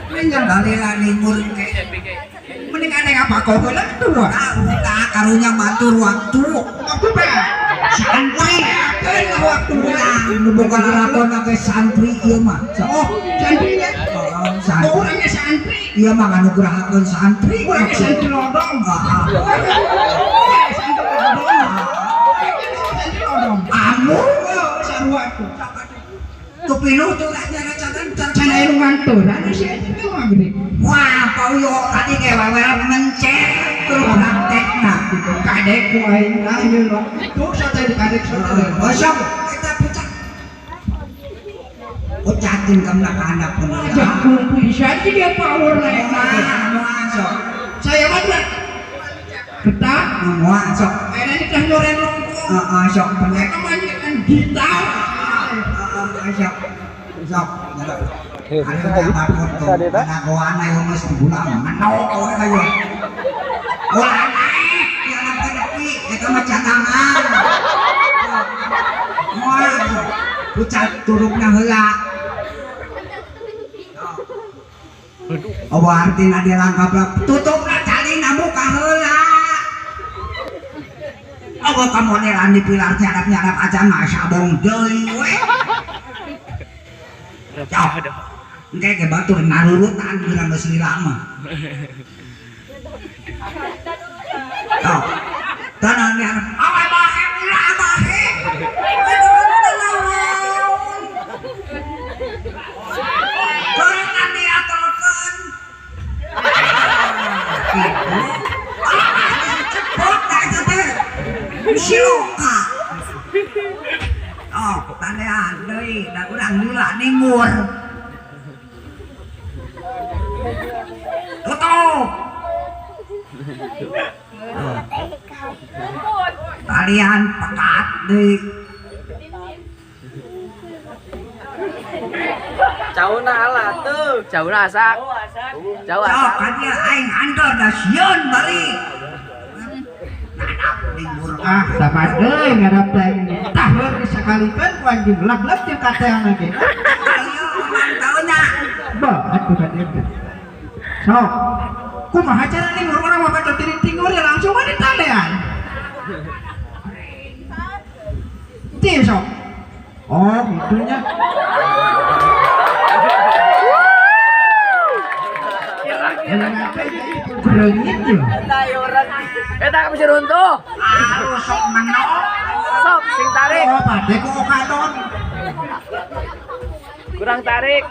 Dalila nimur ke. Mending aneh apa kau heula tuh. Ah, ulah karunya batur waktu. Waktu pe. Santri. Keun waktu. Ulah nu boga lalakon ge santri ieu mah. Oh, santrinya. Oh, santri. Oh, orangnya santri. Ieu mah nganugrahakeun santri. Orangnya santri lodong. Ah, Santri lodong. Santri lodong. Amu Oh, sarua tuh. tuh pinuh tuh aja cadan Can aya nu nganturan sih eta teh mah gede. Wah, pauyo tadi ge wewer mencer terus praktekna. Gitu kadek ku aing lah ieu loh. Tuh sate di kadek sate. Oh, sok eta pucak. Pucatin kamna ka handap pun. Jakung pisan jadi dia power lah eta. Wah, sok. Saya mah udah getah, Wah, sok. akhirnya ini teh nyoren longkong. Heeh, sok bener. Mereka mainkan gitar. Heeh, sok. Sok. Ayo batur tuh. Anak goana yo geus dibulang. Menok we ayo. Ulah naik, ya lampu nepi, eta mah cadangan. Wah, sok. Pucat turukna heula. Oh, artina dilangkap lah. Tutupna calina buka heula. Oh, kamodelan di pilar nyarap-nyarap aja mah sabong deui we. Cok. Engke ge batur narurutan urang geus lila mah. Cok. Tanah nyarap awe bahe ulah bahe. Turutan diaturkeun. Gitu. Ah, cepot da eta teh. Siloka. Oh, tandean deui da urang lila ningur. Tutup. Talian pekat deui. Cauna alah tuh. Cauna asak. Jauh Sok asak. ka dieu aing andor da sieun balik. Nadap ningur. Ah, sama deui ngadap teh. Tah heur disakalikeun ku anjing lag-lag jeung kateang lagi. Ayo mantaunya. Bah, atuh ka dieu teh. Sok. Kumaha cara ningur urang mah baca tiri tingur ya langsung we ditalean. Ti sok. Oh, gitunya. Bereungit ya. Eta bisa runtuh. Aduh sok menok. Sok sing tarik. Oh, pade ku okadon. Kurang tarik.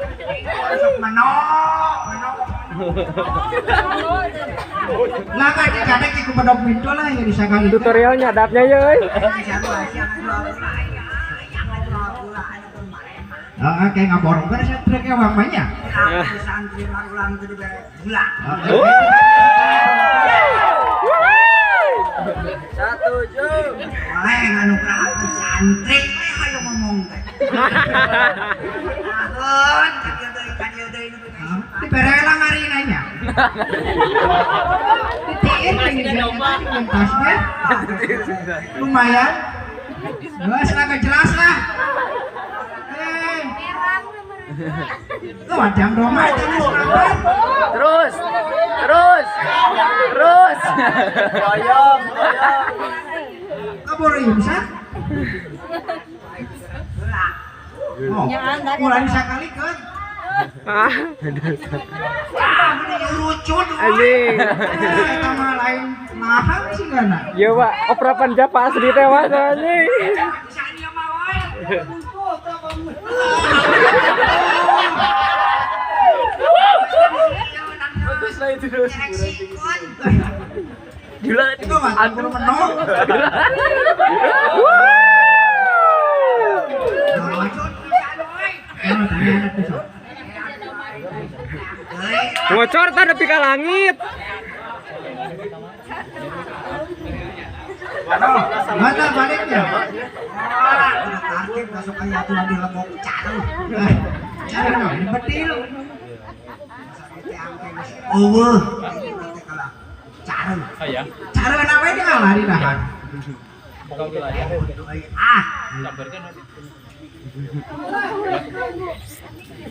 Sok menok. Menok. Lah kadek-kadek iku bedok pintu lah ya disakali. Tutorial nyadapnya ya euy. Heeh, kayak ngaborong kan santri kayak wamanya. Santri marulang teu dibere gula. Satuju. Oleh nganugrahakeun santri we hayu ngomong teh. Ahun ka dieu deui nu ka Dibere lah ngarinanya. Ditiin lagi tas teh. Lumayan. Wes lah jelas lah. Eh. Tuh jam doma itu selamat. Terus. Terus. Terus. Goyong, goyong. Kabur imsak. Oh, mulai sekali kan. Ah, Wah, meni rucut. anjing. Eta mah lain mahal sih kana. Iya, Pak. Operapan Japa asli teh Mas anjing. Bisa dia mah we. Bagus lah itu. Direksikeun. Gila. Itu mah aduh menok. Rucut pisan we. Deui. Ngocor tah nepi ka langit. Mana baliknya? Wah, udah target masuk aya atuh di lebok caruh. Cara naon betil. Eueuh, caruh. Cara nawe dia lari dahan. Ah,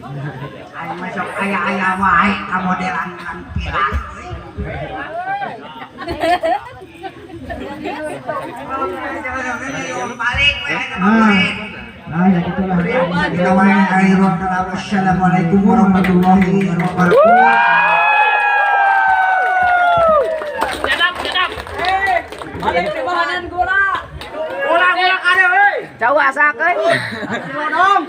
Aing mah sok aya-aya wae ka modelan urang pirang euy. Balik we ka murid. Nah, ya gitulah. Kita wae akhirul kalam. Assalamualaikum warahmatullahi wabarakatuh. Balik di bahanan gula. Jauh asak euy. Dong.